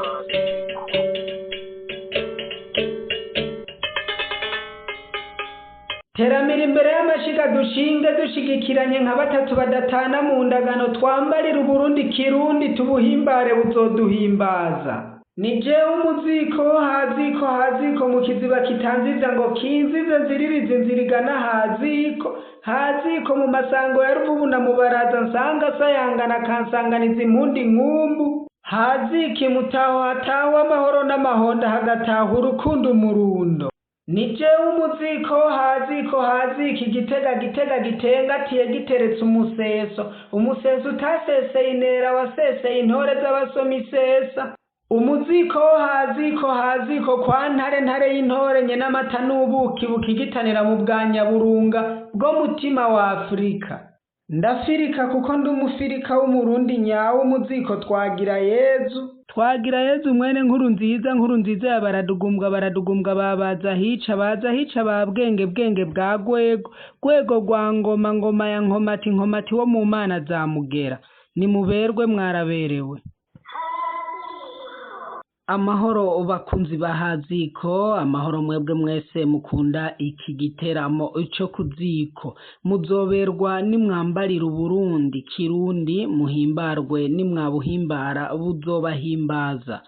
Haziko. Teramira imbere y'amashiga, dushinge dushigikiranye nka batatu badatana mu ndagano, twambarire Uburundi kirundi, tubuhimbare buzoduhimbaza. Ni jewe umuziko wo haziko, haziko mu kiziba kitanziza ngo kinzize, nziririze inzira igana haziko, haziko mu masango ya Ruvubu na Mubaraza, nsanga sayangana akansanganiza impundi nkumbu. Haziki mutaho hatawe amahoro n'amahonda, hagataha urukundo umurundo. Ni jewe umuziko wo haziko, haziko igitega, gitega gitengatiye giteretse umuseso, umuseso utaseseye intera, waseseye intore z'abasoma isesa. Umuziko wo haziko, haziko kwa Ntare, Ntare y'intore nyenamata n'ubuki bukigitanira mu bwa Nyaburunga bwo mutima wa Afurika. Ndafirika kuko ndi umufirika w'Umurundi nyawe. Umuziko Twagira Yezu, Twagira Yezu mwene Nkuru Nziza, Nkuru Nziza ya Baradugumbwa, Baradugumbwa babaza hica, baza hica ba Bwenge, Bwenge bwa Gwego, Gwego rwa Ngoma, Ngoma ya Nkomati, Nkomati wo mu mana za Mugera. Nimuberwe, mwaraberewe. Amahoro bakunzi ba Haziko, amahoro mwebwe mwese mukunda iki giteramo co kuziko. Muzoberwa nimwambarira Uburundi kirundi, muhimbarwe nimwabuhimbara buzobahimbaza.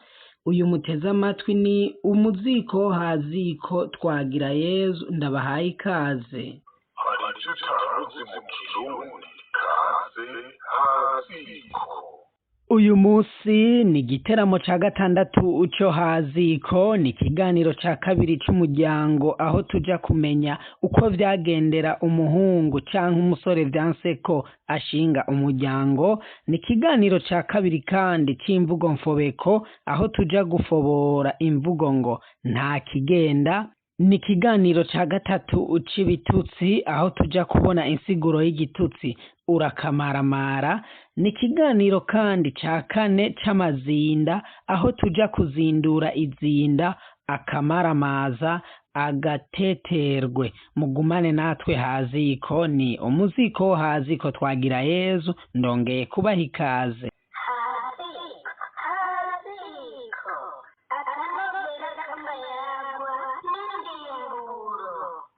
Uyu muteze amatwi ni umuziko Haziko Twagira Yezu, ndabahaye ikaze. Hari icyo utaruzi mu Kirundi? Kaze Haziko. Uyu munsi ni igiteramo ca gatandatu co Haziko, ni ikiganiro ca kabiri c'umuryango, aho tuja kumenya uko vyagendera umuhungu canke umusore vyanse ko ashinga umuryango. Ni ikiganiro ca kabiri kandi c'imvugo mfobeko, aho tuja gufobora imvugo ngo nta kigenda. Ni ikiganiro ca gatatu c'ibitutsi, aho tuja kubona insiguro y'igitutsi urakamaramara. Ni ikiganiro kandi ca kane c'amazinda, aho tuja kuzindura izinda akamaramaza, agateterwe. Mugumane natwe Haziko, ni umuziko Haziko Twagira Yezu, ndongeye kubaha ikaze. Haziko, haziko, akanovera k'amayagwa n'indimburo.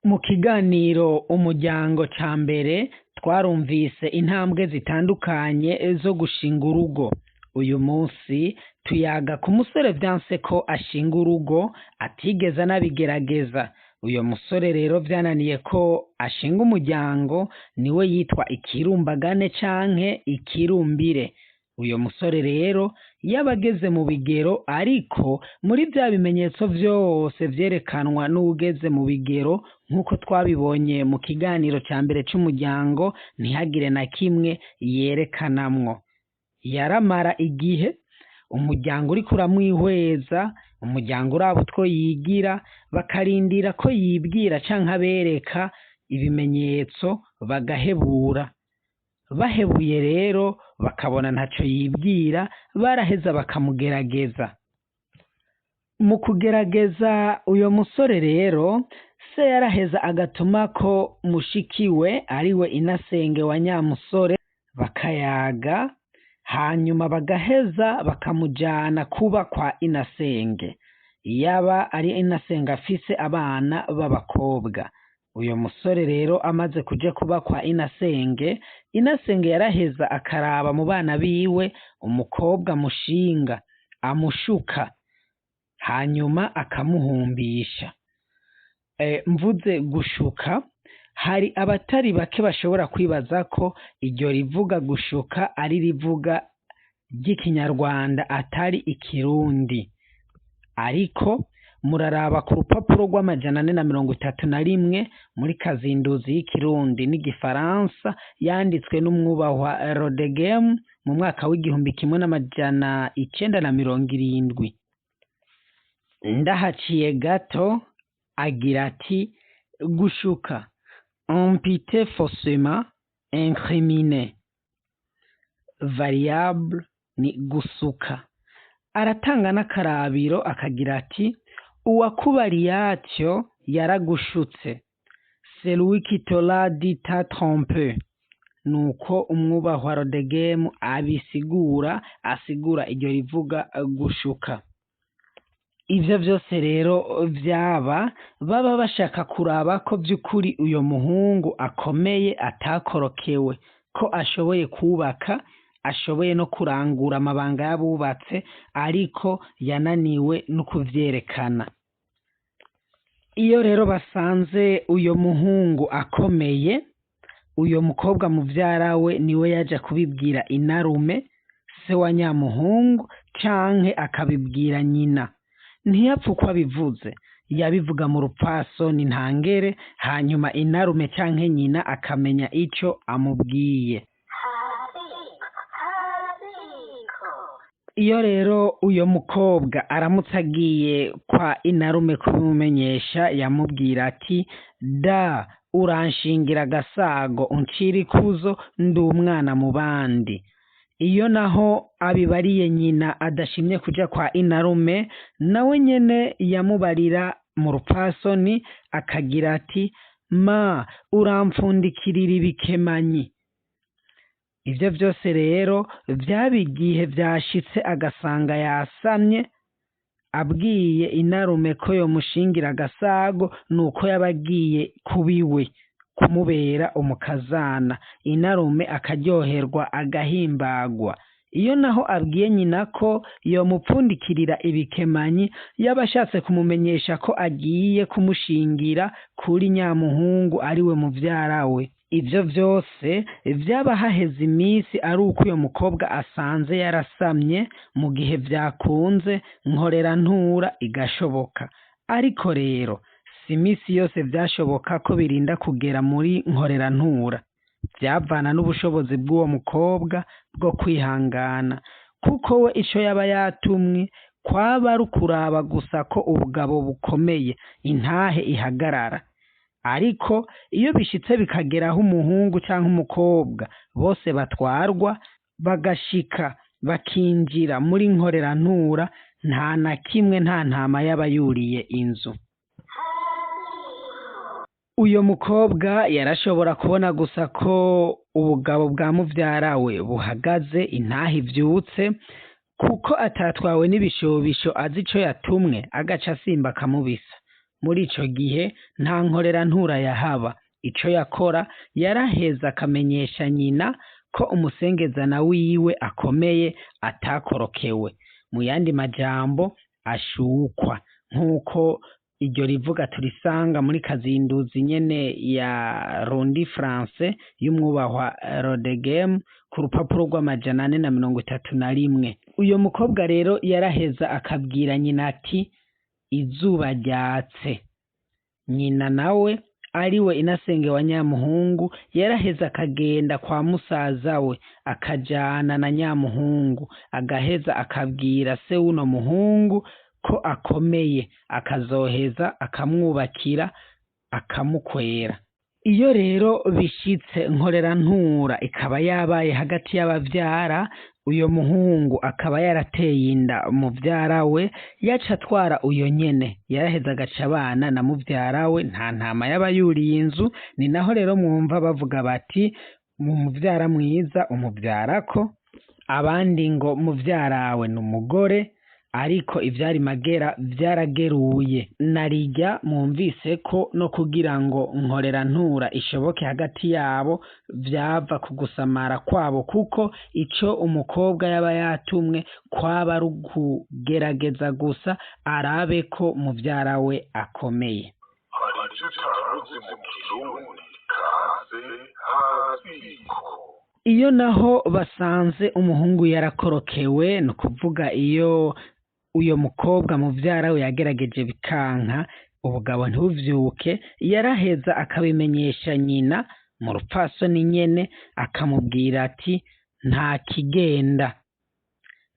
Mu kiganiro umuryango ca mbere twarumvise intambwe zitandukanye zo gushinga urugo. Uyu munsi tuyaga ku musore vyanse ko ashinga urugo, atigeze anabigerageza. Uyo musore rero vyananiye ko ashinga umuryango niwe yitwa ikirumbagane canke ikirumbire. Uyo musore rero yaba ageze mu bigero, ariko muri vya bimenyetso vyose vyerekanwa n'uwugeze mu bigero nk'uko twabibonye mu kiganiro ca mbere c'umuryango, ntihagire na kimwe yerekanamwo. Yaramara igihe umuryango uriko uramwihweza, umuryango uraba utwo yigira, bakarindira ko yibwira canke abereka ibimenyetso, bagahebura. Bahebuye rero bakabona ntaco yibwira, baraheza bakamugerageza. Mu kugerageza uyo musore rero, se yaraheza agatumako mushikiwe, ariwe inasenge wa nyamusore, bakayaga, hanyuma bagaheza bakamujana kuba kwa inasenge, yaba ari inasenge afise abana b'abakobwa. Uyo musore rero amaze kuja kuba kwa inasenge, inasenge yaraheza akaraba mu bana biwe umukobwa mushinga amushuka, hanyuma akamuhumbisha. Mvuze gushuka, hari abatari bake bashobora kwibaza ko iryo rivuga gushuka ari rivuga ry'Ikinyarwanda, atari Ikirundi. Ariko muraraba ku rupapuro rw'431 muri Kazinduzi y'Ikirundi n'Igifaransa yanditswe n'umwubahwa Rodegem mu mwaka w'1970. Ndahaciye gato, agira ati: gushuka, imputer faussement, incriminer, variable ni gusuka. Aratanga n'akarabiro akagira ati: uwakubariye atyo yaragushutse, celui qui te l'a dit t'a trompé. Nuko umwubahwa Rodegemu abisigura, asigura iryo rivuga gushuka. Ivyo vyose rero vyaba baba bashaka kuraba ko vy'ukuri uyo muhungu akomeye atakorokewe, ko ashoboye kubaka, ashoboye no kurangura amabanga y'abubatse, ariko yananiwe no kuvyerekana. Iyo rero basanze uyo muhungu akomeye, uyo mukobwa muvyara we niwe yaja kubibwira inarume, se wa nyamuhungu, canke akabibwira nyina. Ntiyapfa uko abivuze, yabivuga mu rupfasoni ntangere, hanyuma inarume canke nyina akamenya ico amubwiye. Haziko, haziko. Iyo rero uyo mukobwa aramutse agiye kwa inarume kubimumenyesha, yamubwira ati: da uranshingira agasago uncira ikuzo, ndi umwana mu bandi. Iyo naho abibariye nyina adashimye kuja kwa inarume, nawe nyene yamubarira mu rupfasoni akagira ati: ma urampfundikirira ibikemanyi. Ivyo vyose rero vyaba igihe vyashitse agasanga yasamye, abwiye inarume ko yomushingira agasago, nuko yaba agiye kubiwe kumubera umukazana, inarume akaryoherwa agahimbagwa. Iyo naho abwiye nyina ko yomupfundikirira ibikemanyi, yaba ashatse kumumenyesha ko agiye kumushingira kuri nyamuhungu ariwe muvyara we. Ivyo vyose vyaba haheze imisi ari uko uyo mukobwa asanze yarasamye, mu gihe vyakunze nkorerantura igashoboka. Ariko rero si imisi yose vyashoboka ko birinda kugera muri nkorerantura. Vyavana n'ubushobozi bw'uwo mukobwa bwo kwihangana, kuko we ico yaba yatumwe kwaba ari ukuraba gusa ko ubugabo bukomeye, intahe ihagarara. Ariko iyo bishitse bikagera aho umuhungu canke umukobwa bose batwarwa, bagashika bakinjira muri nkorerantura, nta na kimwe nta ntama yaba yuriye inzu. Uyo mukobwa yarashobora kubona gusa ko ubugabo bwa muvyara we buhagaze, intahe ivyutse, kuko atatwawe n'ibishobisho azi ico yatumwe, agaca asimba akamubisa. Muri ico gihe nta nkorerantura yahaba. Ico yakora yaraheza akamenyesha nyina ko umusengezana wiwe akomeye atakorokewe. Mu yandi majambo ashukwa, nk'uko iryo rivuga turisanga muri kazinduzi nyene ya Rundi France y'umwubahwa Rodegem ku rupapuro rw'431. Uyo mukobwa rero yaraheza akabwira nyina ati: izuba ryatse. Nyina nawe ariwe inasenge wa nyamuhungu yaraheza akagenda kwa musaza we akajana na nyamuhungu, agaheza akabwira se w'uno muhungu ko akomeye, akazoheza akamwubakira akamukwera. Iyo rero bishitse nkorerantura ikaba yabaye hagati y'abavyara, uyo muhungu akaba yarateye inda muvyara we, yaca atwara uyo nyene, yaraheza agaca abana na muvyara we, nta ntama yaba yuriye inzu. Ni naho rero mwumva bavuga bati: mu muvyara mwiza umuvyarako, abandi ngo muvyarawe ni umugore. Ariko ivyari magera vyarageruye. Narirya mwumvise ko no kugira ngo nkorerantura ishoboke hagati yabo vyava ku gusamara kwabo, kuko ico umukobwa yaba yatumwe kwaba ari ukugerageza gusa arabe ko muvyara we akomeye. Hari icyo utaruzi mu Kirundi kaze haziko. Iyo naho basanze umuhungu yarakorokewe, ni ukuvuga iyo uyo mukobwa muvyara we yagerageje bikanka, ubugabo ntibuvyuke, yaraheza akabimenyesha nyina mu rupfasoni nyene, akamubwira ati: nta kigenda.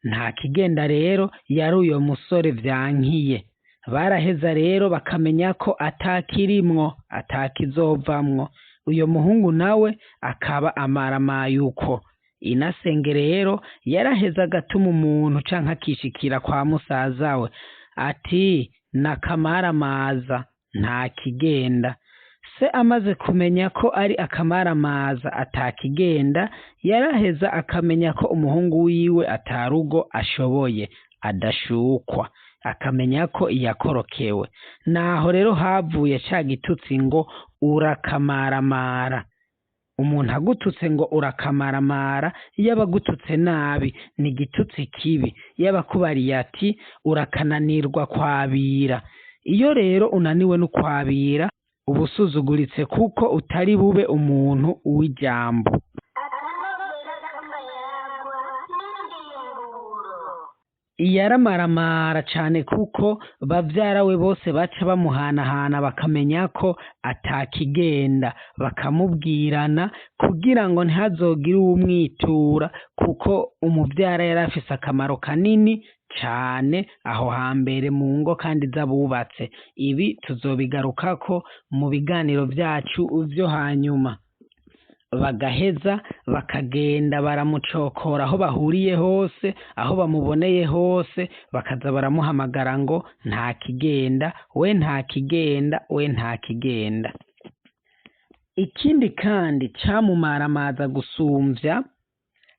Nta kigenda rero yari uyo musore vyankiye. Baraheza rero bakamenya ko atakirimwo, atakizovamwo. Uyo muhungu nawe akaba amaramaye uko. Inasenge rero yaraheza agatuma umuntu canke akishikira kwa musaza we ati: nakamaramaza, nta kigenda. Se amaze kumenya ko ari akamaramaza atakigenda, yaraheza akamenya ko umuhungu wiwe atarugo ashoboye. adashukwa, akamenya ko yakorokewe. Naho rero havuye ca gitutsi ngo urakamaramara. Umuntu agututse ngo urakamaramara, yaba agututse nabi, ni igitutsi kibi. Yaba akubariye ati urakananirwa kwabira. Iyo rero unaniwe no kwabira, uba usuzuguritse kuko utari bube umuntu w'ijambo. Akanovera k'amayagwa n'indimburo. Yaramaramara cane kuko bavyara we bose baca bamuhanahana bakamenya ko atakigenda, bakamubwirana kugira ngo ntihazogire uwumwitura, kuko umuvyara yari afise akamaro kanini cane aho hambere mu ngo kandi z'abubatse. Ibi tuzobigarukako mu biganiro vyacu vyo hanyuma. Bagaheza bakagenda baramucokora aho bahuriye hose, aho bamuboneye hose, bakaza baramuhamagara ngo nta kigenda, we nta kigenda, we nta kigenda. Ikindi kandi camumaramaza gusumvya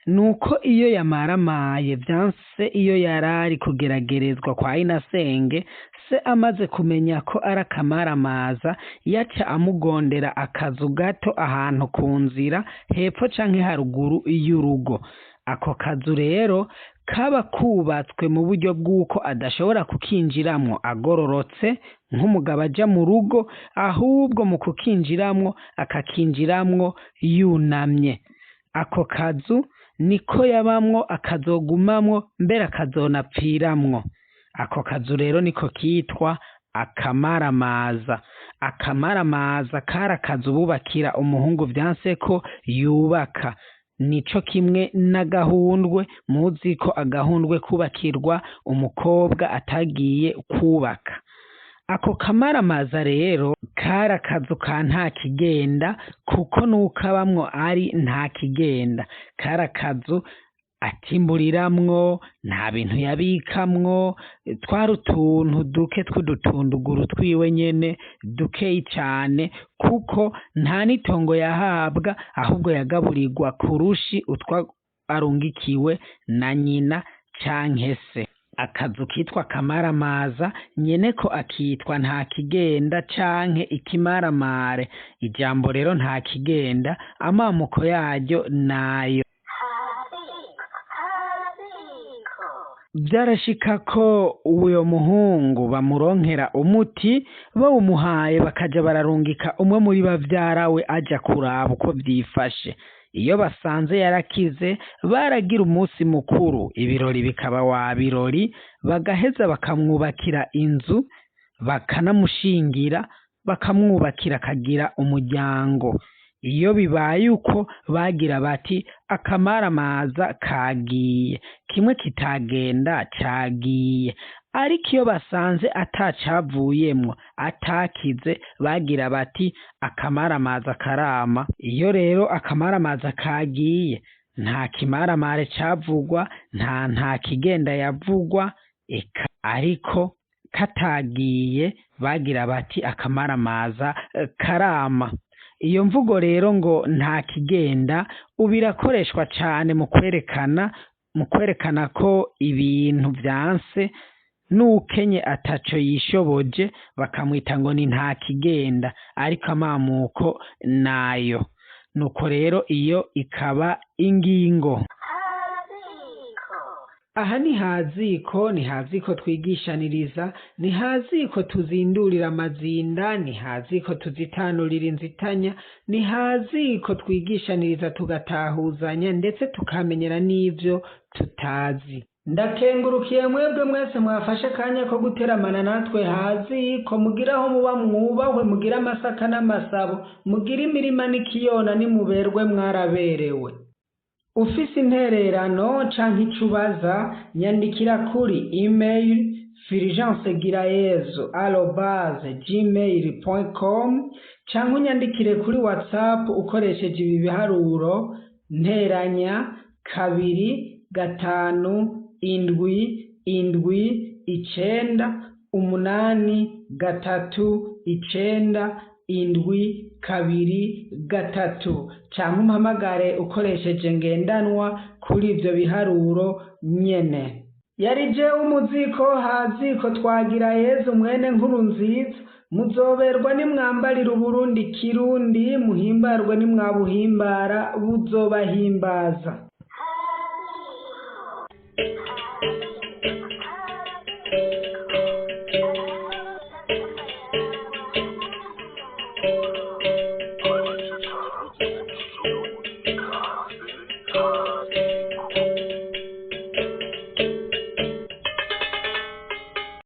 nuko iyo yamaramaye vyanse, iyo yarari kugeragerezwa kwa inasenge, se amaze kumenya ko ari akamaramaza, yaca amugondera akazu gato ahantu ku nzira hepfo canke haruguru y'urugo. Ako kazu rero kaba kubatswe mu buryo bw'uko adashobora kukinjiramwo agororotse nk'umugabo aja mu rugo, ahubwo mu kukinjiramwo akakinjiramwo yunamye. Ako kazu niko yabamwo, akazogumamwo, mbere akazonapfiramwo. Ako kazu rero niko kitwa akamaramaza. Akamaramaza kari akazu bubakira umuhungu vyanse ko yubaka. Nico kimwe n'agahundwe, muzi ko agahundwe kubakirwa umukobwa atagiye kubaka. Ako kamaramaza rero kari akazu ka nta kigenda, kuko n'ukabamwo ari nta kigenda. Kari akazu atimburiramwo, nta bintu yabikamwo, twari utuntu duke tw'udutunduguru twiwe nyene, dukeyi cane, kuko nta n'itongo yahabwa, ahubwo yagaburirwa kurushi utwo arungikiwe na nyina canke se. Akazu kitwa kamaramaza, nyeneko akitwa nta kigenda canke ikimaramare. Ijambo rero nta kigenda, amamuko yaryo nayo. Haziko, haziko. Vyarashika ko uyo muhungu bamuronkera umuti, bawumuhaye bakaja bararungika umwe muri bavyara we aja kuraba uko vyifashe. Iyo basanze yarakize, baragira umunsi mukuru, ibirori bikaba wa birori, bagaheza bakamwubakira inzu, bakanamushingira, bakamwubakira akagira umuryango. Iyo bibaye uko, bagira bati akamaramaza kagiye, kimwe kitagenda cagiye. Ariko iyo basanze atacavuyemwo, atakize, bagira bati akamaramaza karama. Iyo rero akamaramaza kagiye, nta kimaramare cavugwa, nta kigenda yavugwa, eka ariko katagiye bagira bati akamaramaza karama. Iyo mvugo rero ngo nta kigenda ubu irakoreshwa cane mu kwerekana ko ibintu vyanse, n'ukenye ataco yishoboje bakamwita ngo ni nta kigenda, ariko amamuko nayo. Nuko rero iyo ikaba ingingo. Haziko. Aha ni haziko, ni haziko twigishaniriza, ni haziko tuzindurira amazinda, ni haziko tuzitanurira inzitanya, ni haziko twigishaniriza tugatahuzanya, ndetse tukamenyera n'ivyo tutazi. Ndakengurukiye mwebwe mwese mwafashe akanya ko guteramana natwe haziko, mugire aho muba mwubahwe, mugire amasaka n'amasabo, mugire imirima n'ikiyona, nimuberwe mwaraberewe. Ufise intererano canke ico ubaza, nyandikira kuri email fulgence.girayezu@gmail.com canke unyandikire kuri WhatsApp ukoresheje ibi biharuro: nteranya 2 5 7 7 9 8 3 9 7 2 3, canke umpamagare ukoresheje ngendanwa kuri ivyo biharuro nyene. Yari jewe umuziko haziko twagira Yezu mwene nkuru nziza, muzoberwa nimwambarira Uburundi kirundi, muhimbarwe nimwabuhimbara buzobahimbaza.